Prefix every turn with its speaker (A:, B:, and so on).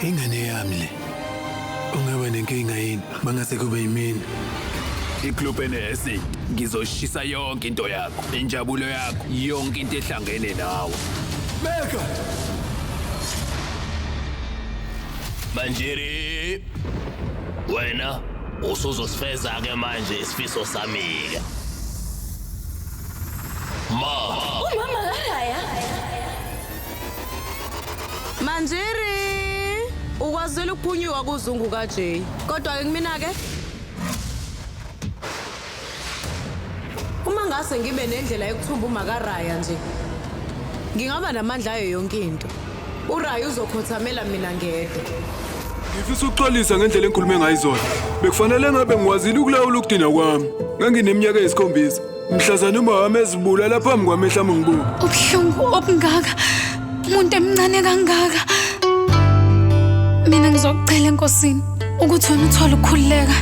A: Ingane yami le. Ungaba nenkinga yini mangase kube yimina?
B: Iklubhu ene-acid ngizoshisa yonke into yakho, injabulo yakho, yonke into ehlangene nawe.
A: Beka!
C: Manjiri, wena usuzosifeza-ke manje isifiso sami-ke. Ma.
D: Umama kaRaya.
E: Manjiri, ukwazile ukuphunyuka kuzungu kaJay. Kodwa ke kumina ke Uma ngase ngibe nendlela yokuthumba umakaraya nje, ngingaba namandla ayo yonke into. URaya uzokhothamela mina ngedwa.
A: Ngifisa ukuxolisa ngendlela engikhulume ngayo izolo. Bekufanele ngabe ngikwazile ukulawula ukudina kwami. Ngangineminyaka eyisikhombisa. Mhlazane uma wami ezibulala phambi kwamehlo ami ngibuka.
F: Ubuhlungu obungaka. Umuntu emncane kangaka. Mina ngizokucela enkosini ukuthi wena uthole ukukhululeka.